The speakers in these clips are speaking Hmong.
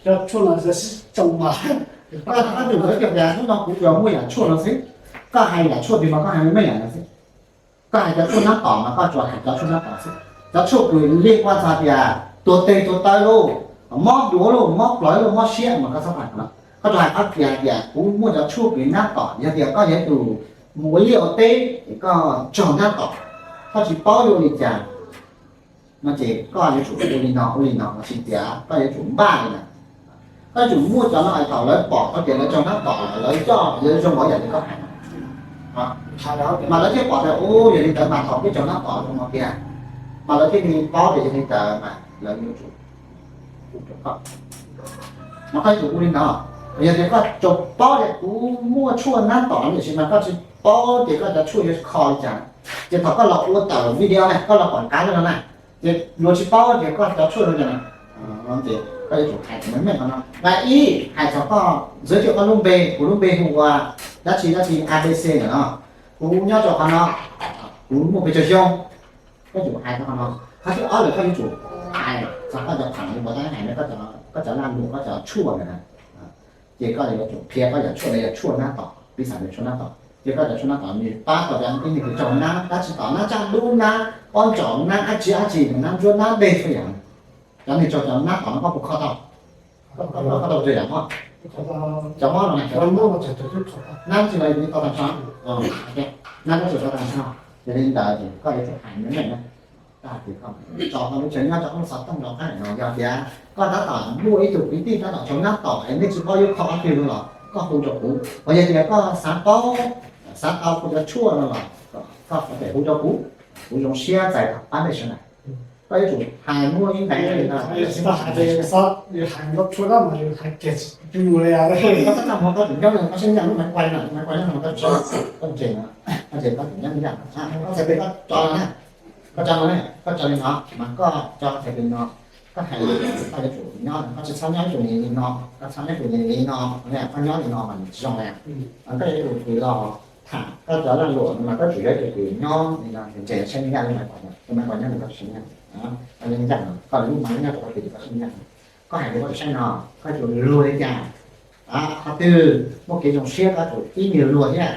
Cov tshuaj no sib tsoo mas. Koj, koj tsuas teb tias hnub no kuv tsuas muaj yam tshuaj no xwb. Koj hais yam tshuaj twg mas koj hais meej yam no xwb. Koj hais cov tshuaj nab tom mas koj tsuas hais cov tshuaj nab tom xwb. Cov tshuaj kws liaj kuj txog tias tuag teg tuag taw lauj, mob duav lauj, mob plawv lauj, mob siab mas koj txhob hais no. Koj tsuas hais qhov tias tias kuv muaj cov tshuaj kws nab tom, yog tias koj yog tus mus ua liaj ua teb es koj raug nab tom, koj tsis paub yuav ua li cas no ces koj yuav tsum ua li no ua li no los sis tias koj yuav tsum npaj li no. Koj yuav tsum muaj cov no es thaum lawv pom tau tias lawv raug nab tom lawm lawv coj lawv zoo ua yam li koj hais. Mas lawv thiaj pom tias u yog li ntawd mas thaum peb raug nab tom zoo no tiag, mas lawv thiaj li paub tias yog li ntawd mas lawv yuav tsum hu rau koj. Mas koj yuav tsum ua li no, yog tias koj tsuas paub tias kuv muaj tshuaj nab tom tiam sis mas koj tsis paub tias koj cov tshuaj yuav kho li cas, ces thaum koj los ua tawm video na koj los quảng cáo li no na, ces luag tsis paub tias koj cov tshuaj zoo li cas na, ces koj yuav tsum hais meej meej qhov no. Nqai ib, hais txog koj giới thiệu koj lub npe, kuv lub npe hu ua dab tsi dab tsi A B C ntawm no, kuv nyob rau qhov no, kuv muaj pes tsawg xyoo, koj yuav tsum hais txog qhov no. Qhov thib ob lawm koj yuav tsum hais txog koj cov khoom li uas tab hais no, koj cov lag luam, koj cov tshuaj ntawd na, ces koj yuav tsum qhia koj yam tshuaj ntawd yog tshuaj nab tom, piv xam yog tshuaj nab tom, ces koj cov tshuaj nab tom nws pab tau cov ib tug raug nab dab tsi tom, nab tsaj dub, nab pob ntsaum, nab dab tsi dab tsi, nab ntsuab, nab dej txhua yam. Cov neeg raug cov nab tom no koj puas kho tau? Koj tau txhua yam mob? Cov mob no, nab tsi los tau tag nrho, nab tsi tau tag nrho. Yog li ntawd ces koj yuav tsum hais meej meej na. Tso koj lub tsev nyob, tso koj lub xov tooj rau qab no, yog tias koj tab tom muaj ib tug kwv tij tab tom raug nab tom es nej tsis paub yuav kho qhov twg no los koj hu rau kuv, ho yog tias koj xav paub, xav tau kuv cov tshuaj no los koj có thể hu rau kuv, kuv zoo siab txais pab nej sawv daws. Koj yuav tsum hais muaj ib nqe li no. Koj tab tom koj tseem nyob, koj saib nyaj lub máy quay no, máy quay no koj tseem, koj tseem koj tseem nyob li yam, koj txhais tes koj tso na, koj tso no, koj tso li no mas koj tso txhais tes no, koj hais li koj yuav tsum nyob, koj tsis txhob nyob tsum li no, koj txhob nyob tsum li no, koj nyob li no mas nws tsis zoo li. Koj yuav tsum tiv los tham koj cov lag luam no mas koj tsum yog tus kws nyob li no, ntses saib nyaj lub máy quay no, lub máy quay nyob no koj saib nyaj, li nyaj no koj lub máy nyob rau qhov twg koj saib nyaj. Koj hais li koj saib no, koj yuav tsum luag li cas, qhov twg muaj kev zoo siab koj tsum ib nyuag luag thiab.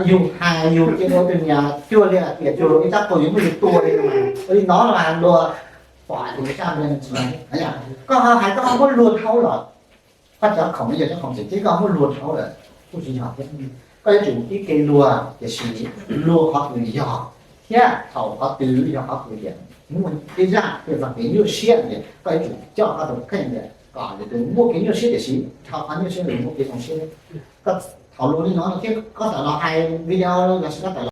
Yus hais yus cia ua tus niam cuag li tiam cuag ib rab qus yuav muab yus tua li no, ua li no no mas luag pom tus sab li tsis, koj hais koj muab luag dhau lawm, koj cov khoom no yog cov khoom tseem ceeb koj muab luag dhau lawm kuj tsis yog thiab. Koj yuav tsum ib ke luag tiam sis luag qhov twg yog thiab thaum qhov twg yog qhov twg tias muaj ib zaj tias txog kev nyuaj siab tias koj yuav tsum coj koj tus kheej tias kom tus muaj kev nyuaj siab tiam sis dhau qhov nyuaj siab mus muaj kev zoo siab. Koj thaum luag li no thiab koj tawm los hais video los sis koj tawm